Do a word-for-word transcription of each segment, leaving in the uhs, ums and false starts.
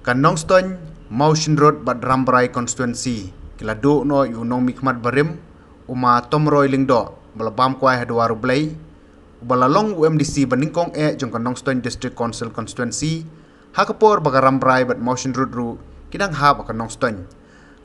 Ka Nongstoiñ, Mawshynrut bad Rambrai Constituency ki la duh noh ïa u nongmihkhmat barim, u Ma Tomroi Lyngdoh, ba la bam kwai ha duwar U Blei, uba la long u M D C banyngkong eh jong ka Nongstoiñ District Council Constituency, ha ka por ba ka Rambrai bad Mawshynrut ruh ki dang hap ha ka Nongstoiñ.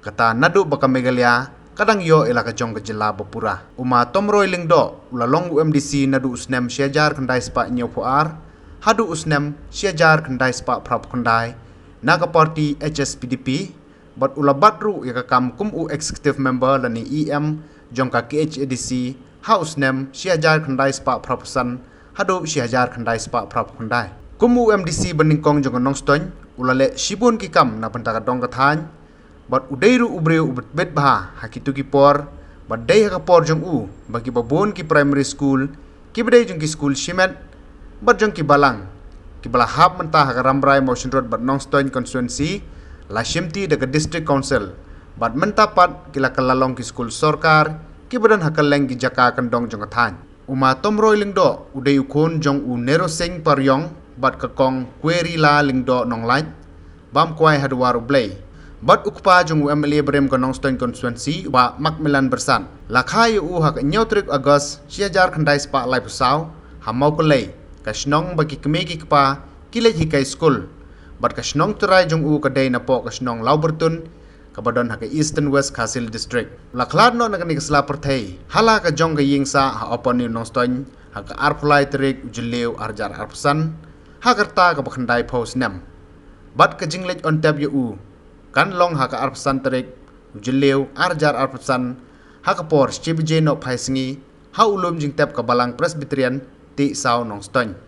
Kata naduh ba ka Meghalaya ka dang ïoh ïa la ka jong ka jylla bapura. U Ma Tomroi Lyngdoh u la long u M D C naduh u snem shi hajar khyndai spah hynñiewphew ar haduh u snem shi hajar khyndai spah phraphew khyndai, na ka party H S P D P, bad u la bat ruh ïa ka kam kum u executive member lane E M jong ka K H A D C ha u snem shi hajar khyndai spah phraphew san haduh shi hajar khyndai spah phraphew khyndai. Kum u M D C banyngkong jong ka Nongstoiñ, u la leh shibun ki kam na bynta ka dong ka thaiñ, bad u dei ruh u briew uba tbit bha ha kito ki por, bad dei ha ka por jong u ba kiba bun ki primary school kiba dei jong ki skul shimet bad jong ki balang kiba la hap mynta ha ka Rambrai, Mawshynrut bad Nongstoiñ Constituency la shimti da ka District Council, bad mynta pat ki la kylla long ki skul sorkar kiba don ha kylleng ki jaka kyndong jong ka thaiñ. U Ma Tomroi Lyngdoh u dei u khun jong u Nerosing Pariong bad ka Kong Kwerila Lyngdoh Nonglait, bam kwai ha duwar U Blei, bad u kpa jong u M L A barim ka Nongstoiñ Constituency, u Bah Macmillan Byrsat. La kha ïa u ha ka hynñiew tarik August shi hajar khyndai spah laiphew saw ha Mawkyllei, ka shnong ba ki kmie ki kpa ki leit hikai skul, bad ka shnong trai jong u ka dei napoh ka shnong Lawbyrtun, kaba don ha ka Eastern West Khasi Hills District. La khlad noh na kane ka sla pyrthei ha la ka jong ka ïing sah ha Upper New Nongstoiñ ha ka arphew lai tarik u Jylliew ar hajar arphew san, ha ka rta kaba khyndaiphew snem. Bad ka jingleit on tep ïa u kan long ha ka arphew san tarik u Jylliew ar hajar arphew san, ha ka por shi baje nohphai sngi, ha u lum jingtep ka Balang Presbyterian Tiehsaw Nongstoiñ.